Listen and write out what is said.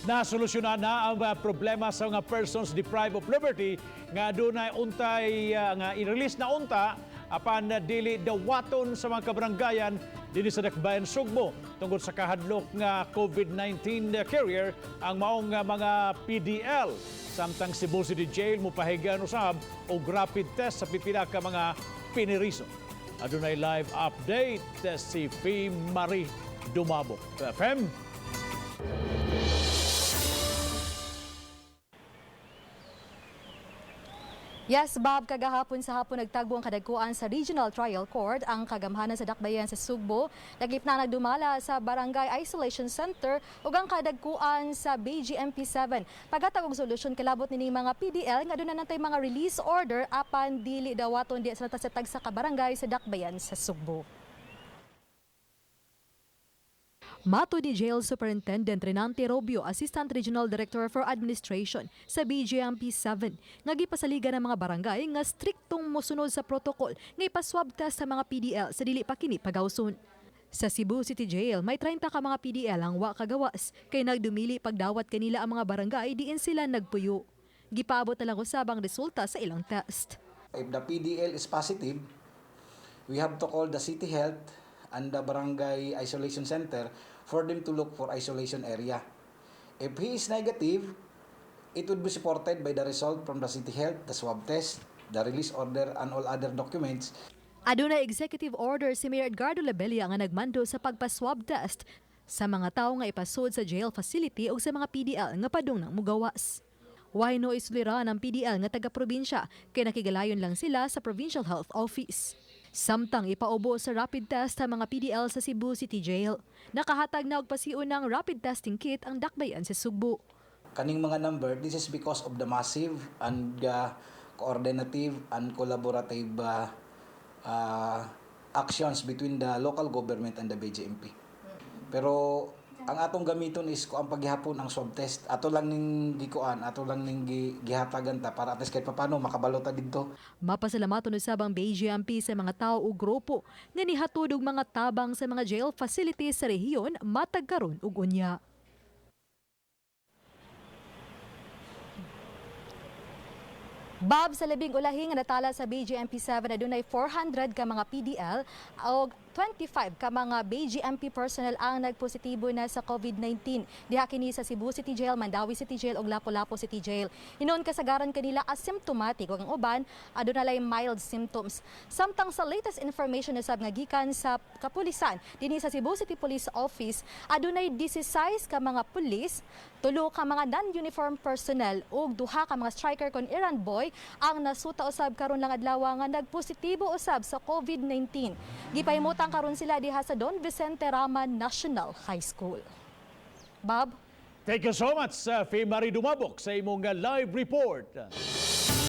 Nasolusyonan na ang problema sa mga persons deprived of liberty nga dunay untay nga i-release na unta apan dili dawaton sa mga kabaranggayan dinhi sa Dakbayan Sugbo tungod sa kahadlok nga COVID-19 carrier ang maong mga PDL. Samtang Cebu City Jail mopahigayon usab og rapid test sa pipila ka mga piniriso. Adunay live update si Fee Marie Dumabok. FM. Yes, Bob, kagahapon sa hapon nagtagbo ang kadagkuan sa Regional Trial Court ang kagamhanan sa Dakbayan sa Sugbo. Nagip na nagdumala sa Barangay Isolation Center ug ang kadagkuan sa BGMP 7. Paghatag og solusyon kalabot nining mga PDL nga aduna natay mga release order apan dili dawaton di sa sa tagsa ka barangay sa Dakbayan sa Sugbo. Mato ni Jail Superintendent Renante Robio, Assistant Regional Director for Administration sa BJMP 7, nga gipasaligan ng mga barangay nga striktong mosunod sa protocol nga ipaswab test sa mga PDL sa dili pa kini pagawson. Sa Cebu City Jail, may 30 ka mga PDL ang wa kagawas kay nagdumili pagdawat kanila ang mga barangay diin sila nagpuyo. Gipaabot na lang usab ang resulta sa ilang test. If the PDL is positive, we have to call the city health and the barangay isolation center for them to look for isolation area. If he is negative, it would be supported by the result from the city health, the swab test, the release order, and all other documents. Aduna executive order si Mayor Edgardo Labella nga nagmando sa pagpa-swab test sa mga tawo nga ipasod sa jail facility o sa mga PDL nga padung nang mugawas. Way no isuliran ang PDL nga taga-probinsya kay nakigalayon lang sila sa Provincial Health Office. Samtang ipaubo sa rapid test ang mga PDL sa Cebu City Jail. Nakahatag na og pasiun ng rapid testing kit ang Dakbayan sa Sugbo. Kaning mga number, this is because of the massive and coordinative and collaborative actions between the local government and the BJMP. Pero ang atong gamiton is ko ang paghihapon ang swab test. Ato lang ning gikuan, ato lang ning gihatagan ta para at least kahit papano makabalo ta didto. Mapasalamaton usab ang BJMP sa mga tao o grupo nga nihatod og mga tabang sa mga jail facilities sa rehiyon matag karon ug unya. Bob, sa labing ulahi nga natala sa BJMP 7, adunay 400 ka mga PDL og 25 ka mga BJMP personnel ang nagpositibo na sa COVID-19. Diha kini sa Cebu City Jail, Mandaue City Jail ug Lapu-Lapu City Jail. Hinuon kasagaran kanila asymptomatic ug ang uban aduna lay mild symptoms. Samtang sa latest information usab nga gikan sa kapulisan dinhi sa Cebu City Police Office, adunay 16 ka mga pulis, 3 ka mga non-uniform personnel ug 2 ka mga striker kon errand boy ang nasuta usab karon lang adlaw nga nagpositibo usab sa COVID-19. Gipahimutang karon sila diha sa Don Vicente Rama National High School. Bob? Thank you so much, Faye Marie Dumabok, sa imong live report.